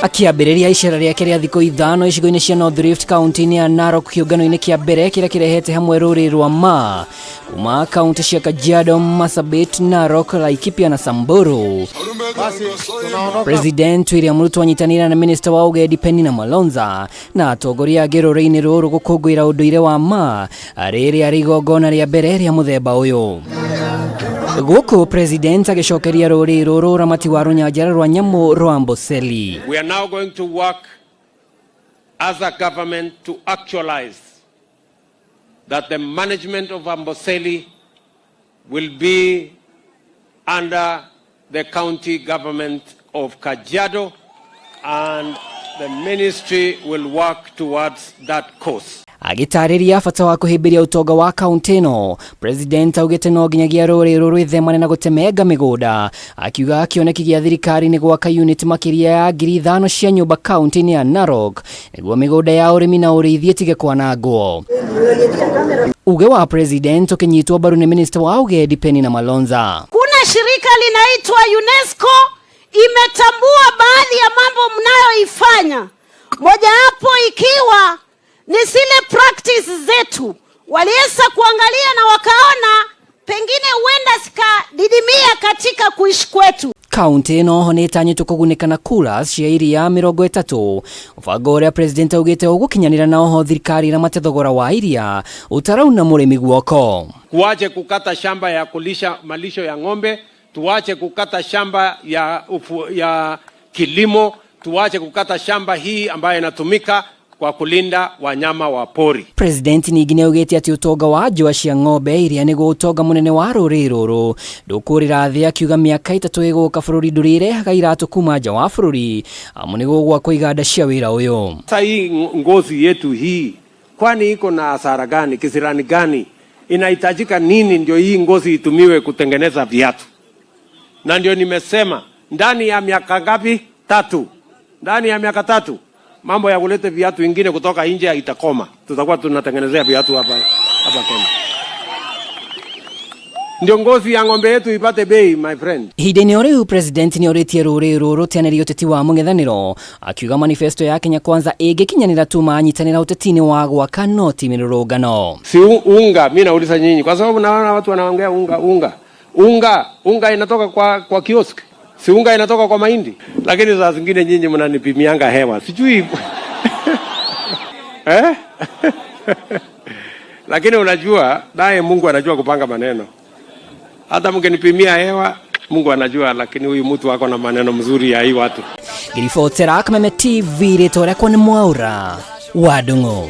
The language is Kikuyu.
Akĩambĩrĩria icera rĩake rĩa thikũ 5 icigo-inĩ cia North Rift kaunti-inĩ ya Narok, kĩũngano-inĩ kĩa mbere kĩrĩa kĩrehete hamwe rũrĩrĩ rwa Maa kuma kaunti cia Kajiado, Marsabit, Narok, Laikipia na Samburu. President William Ruto anyitanĩire na Minista wa Ũgendi Penina Malonza na atongoria angĩ rũrĩrĩ-inĩ rũrũ gũkũngũĩra ũndũire wa Maa rĩrĩa rĩ igongona rĩa mbere rĩa mũthemba ũyũ. Gũkũ President agĩcokeria rũrĩrĩ rũrũ ũramati wa rũnyanjara rwa nyamũ rwa Amboseli. We are now going to work as a government to actualize that the management of Amboseli will be under the county government of Kajiado, and the ministry will work towards that course. Agĩtarĩria bata wa kũhĩmbĩria ũtonga wa kaunti ĩno, President augĩte no nginyagia rũrĩrĩ rũrũ rwĩthemane na gũtemenga mĩgũnda, akiuga kĩoneki gĩa thirikari nĩ gwaka unit makĩria ya 5,000 cia nyũmba kaunti-inĩ ya Narok nĩguo mĩgũnda ya ũrĩmi na ũrĩithi ĩtige kwanangwo. Uge wa President ũkĩnyitwo mbaru nĩ Minista wa Ũgendi Penina Malonza. Kuna shirika linaitwa UNESCO imetambua baadhi ya mambo mnayoifanya, mojawapo ikiwa ni zile practice zetu. Waliweza kuangalia na wakaona pengine huenda zikadidimia katika kuishi kwetu. Kaunti ĩno oho nĩ ĩtanyĩtwo kũgunĩka na kura cia iria 30, mũbango ũrĩa President augĩte ũgũkinyanĩra, na oho thirikari ĩramate thogora wa iria ũtarauna mũrĩmi guoko. Tuache kukata shamba ya kulisha malisho ya ng'ombe, tuache kukata shamba ya kilimo, tuache kukata shamba hii ambayo inatumika kwa kulinda wanyama wa pori. President ningĩ nĩ augĩte atĩ ũtonga wa njũa cia ng'ombe iria nĩguo ũtonga mũnene wa rũrĩrĩ rũrũ ndũkũrĩra thĩ, akiuga mĩaka 3 ĩgũka bũrũri ndũrĩrehaga iratũ kuma nja wa bũrũri amu nĩ gũgwakwo iganda cia wĩra ũyũ. Sasa hii ngozi yetu hii, kwani iko na hasara gani, kisirani gani? Inahitajika nini ndio hii ngozi itumiwe kutengeneza viatu? Na ndio nimesema ndani ya miaka ngapi? 3. Ndani ya miaka 3 mambo ya kuleta viatu vingine kutoka nje itakoma. Tutakuwa tunatengenezea viatu hapa hapa Kenya. Ndio ngozi ya ng'ombe yetu ipate bei, my friend. Ihinda-inĩ o rĩu, President nĩ orĩtie rũrĩrĩ rũrũ rũteanĩrie ũteti wa mũng'ethanĩro, akiuga manifesto ya Kenya Kwanza ĩngĩkinyanĩra tu manyitanĩra ũteti-inĩ wa gwaka no ti mĩrũrũngano. Si unga, mimi nauliza nyinyi kwa sababu naona watu wanaongea unga, unga. Unga, unga inatoka kwa kiosk. Si unga inatoka kwa mahindi. Lakini saa zingine nyinyi mnanipimianga hewa. Sijui. Eh? Lakini unajua naye Mungu anajua kupanga maneno. Hata mkinipimia hewa, Mungu anajua, lakini huyu mtu ako na maneno mzuri ya hii watu. Ngiribotera Kameme TV, rĩtwa rĩakwa nĩ Mwaura wa Ndung'u.